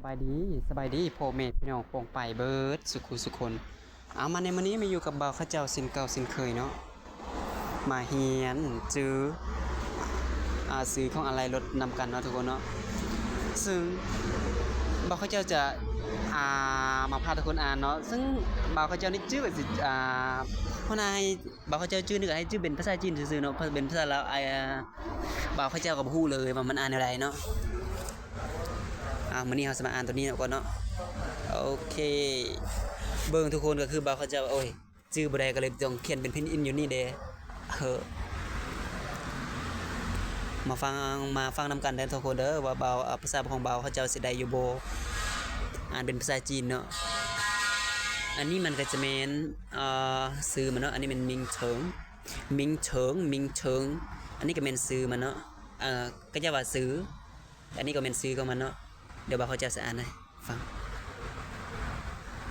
ສະບາຍດີ ສະບາຍດີພໍ່ແມ່ພີ່ນ້ອງປ້ອງປາຍເບິດສຸຂູສຸຄົນ. ເອົາ ມາໃນມື້ນີ້ມາຢູ່ກັບບ່າວເຂົາເຈົ້າເຊັ່ນເກົ່າເຊັ່ນເຄີຍເນາະ ມາຮຽນຈື່ ອ່າ ຊື່ຂອງອາໄຫຼ່ລົດນຳກັນເນາະທຸກຄົນເນາະ. ຊຶ່ງບ່າວເຂົາເຈົ້າຈະ ອ່າ ມາພາທຸກຄົນອ່ານເນາະ, ຊຶ່ງບ່າວເຂົາເຈົ້ານີ້ຈື່ວ່າຊິ ອ່າ ຫົວໜ້າໃຫ້ ບ່າວເຂົາເຈົ້າຈື່ນີ້ກໍໃຫ້ຈື່ເປັນພາສາຈີນຊື່ໆເນາະ, ເປັນພາສາລາວ ອ່າ ບ່າວເຂົາເຈົ້າກໍບໍ່ຮູ້ເລີຍວ່າມັນອ່ານແນວໃດເນາະ. ອ່າ ມື້ນີ້ເຮົາຊິມາອ່ານຕົວນີ້ເນາະກ່ອນເນາະ. ໂອເຄ ເບິ່ງທຸກຄົນ ກໍຄືບ່າວເຂົາເຈົ້າ ໂອ້ຍ ຈື່ບໍ່ໄດ້ ກໍເລີຍຕ້ອງຂຽນເປັນພິນອິນຢູ່ນີ້ເດ້. ເອີ ມາຟັງ ມາຟັງນຳກັນເດີທຸກຄົນເດີ ວ່າບ່າວ ອ່າ ພາສາຂອງບ່າວເຂົາເຈົ້າຊິໄດ້ຢູ່ບໍ່ ອ່ານເປັນພາສາຈີນເນາະ. ອັນນີ້ມັນກໍຈະແມ່ນ ເອີ ຊື່ມັນເນາະ, ອັນນີ້ແມ່ນມິງເຖິງ ມິງເຖິງ ມິງເຖິງ ອັນນີ້ກໍແມ່ນຊື່ມັນເນາະ. ເອີ ກໍຈະວ່າຊື່ ອັນນີ້ກໍແມ່ນຊື່ຂອງມັນເນາະ. ດຽວບ່າວເຂົາເຈົ້າຊິອ່ານໃຫ້ຟັງ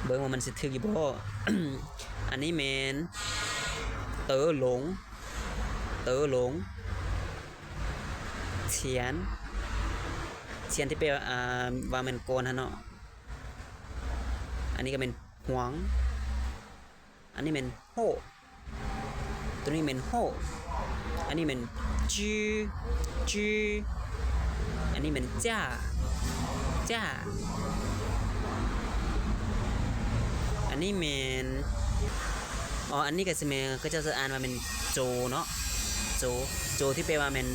ເບິ່ງວ່າມັນຊິຖືກຢູ່ບໍ່. ອັນນີ້ແມ່ນ ເຕີຫຼົງ ເຕີຫຼົງ ຊຽນ ຊຽນທີ່ແປວ່າ ອ່າ ວ່າແມ່ນກ້ອນຫັ້ນເນາະ. ອັນນີ້ກໍແມ່ນຫວງ ອັນນີ້ແມ່ນໂຮ ຕົວນີ້ແມ່ນໂຮ ອັນນີ້ແມ່ນຈື່ ຈື່ ອັນນີ້ແມ່ນຈ້າ ຈ້າ ອັນນີ້ແມ່ນ ອໍ ອັນນີ້ກໍຊິແມ່ນ ເຂົາເຈົ້າຊິອ່ານວ່າແມ່ນໂຈເນາະ ໂຈ ໂຈທີ່ແປວ່າແມ່ນ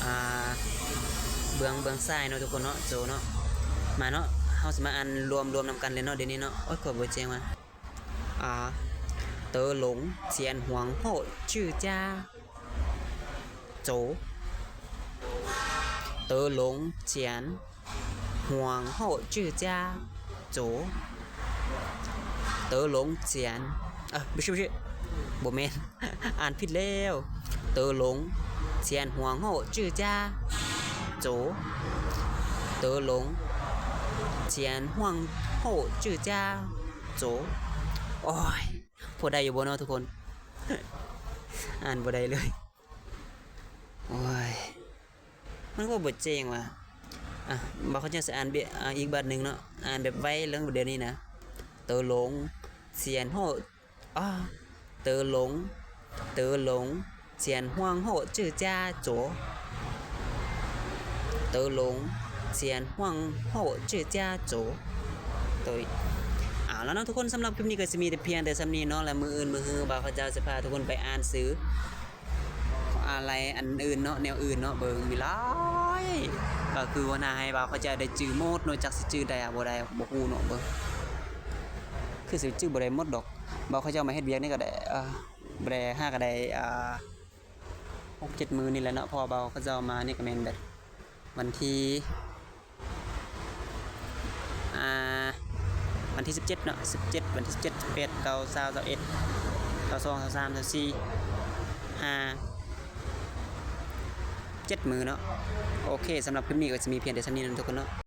ອ່າ ເບື້ອງ ເບື້ອງຊ້າຍເນາະທຸກຄົນເນາະ ໂຈເນາະ. ມາເນາະ ເຮົາຊິມາອ່ານລວມ ລວມນຳກັນເລີຍເນາະ ດຽວນີ້ເນາະ. ໂອ້ຍ ຂ້ອຍບໍ່ແຈ້ງວ່າ ອາ ເຕີຫຼົງ ຊຽນ ຫວງ ໂຮ ຈື່ ຈ້າ ໂຈ ເຕີຫຼົງ ຊຽນ ຫວງ ໂຮ ຈື່ ຈ້າ ໂຈ ເຕີຫຼົງ ຊຽນ ເອີ ບໍ່ໃຊ່ ບໍ່ໃຊ່ ບໍ່ແມ່ນ ອ່ານຜິດແລ້ວ. ເຕີຫຼົງ ຊຽນ ຫວງ ໂຮ ຈື່ ຈ້າ ໂຈ ເຕີຫຼົງ ຊຽນ ຫວງ ໂຮ ຈື່ ຈ້າ ໂຈ. ໂອ້ຍ ພໍໄດ້ຢູ່ບໍ່ເນາະທຸກຄົນ? ອ່ານບໍ່ໄດ້ເລີຍ. ໂອ້ຍ ມັນກໍບໍ່ແຈ້ງວ່າ ອ່ະ ບ່າວເຂົາເຈົ້າຊິອ່ານ ອ່າ ອີກບາດໜຶ່ງເນາະ ອ່ານແບບໄວເລີຍດຽວນີ້ນະ. ເຕີຫຼົງ ຊຽນ ໂຮ ອາ ເຕີຫຼົງ ເຕີຫຼົງ ຊຽນ ຫວງ ໂຮ ຈື່ ຈ້າ ໂຈ ເຕີຫຼົງ ຊຽນ ຫວງ ໂຮ ຈື່ ຈ້າ ໂຈ. ໂຕຍ ເອົາລະເນາະທຸກຄົນ ສຳລັບຄລິບນີ້ກໍຊິມີແຕ່ພຽງແຕ່ສ່ຳນີ້ເນາະ ແລະ ມື້ອື່ນມື້ຮື ບ່າວເຂົາເຈົ້າຊິພາທຸກຄົນໄປອ່ານຊື່ອາໄຫຼ່ອັນອື່ນເນາະ ແນວອື່ນເນາະ ເບິ່ງມີຫຼາຍ ກໍຄືວ່າໜ້າໃຫ້ບ່າວເຂົາເຈົ້າໄດ້ຈື່ໝົດເນາະ ຈັກຊິຈື່ໄດ້ ອາ ບໍ່ໄດ້ ບໍ່ຮູ້ເນາະ ເບິ່ງ ຄືຊິຈື່ບໍ່ໄດ້ໝົດດອກ. ບ່າວເຂົາເຈົ້າມາເຮັດວຽກນີ້ກໍໄດ້ ເອີ ບໍ່ໄດ້ ຫາກໍໄດ້ ອ່າ ຫົກເຈັດມື້ນີ້ແຫຼະເນາະ ເພາະວ່າບ່າວເຂົາເຈົ້າມານີ້ກໍແມ່ນແບບວັນທີ ອ່າ ວັນທີສິບເຈັດເນາະ ສິບເຈັດ ວັນທີສິບເຈັດ ສິບແປດ ເກົ້າ ຊາວ ຊາວເອັດ ຊາວສອງ ຊາວສາມ ຊາວສີ່ ຫ້າ ເຈັດມື້ເນາະ. ໂອເຄ ສຳລັບຄລິບນີ້ກໍຊິມີພຽງແຕ່ສ່ຳນີ້ເນາະທຸກຄົນເນາະ.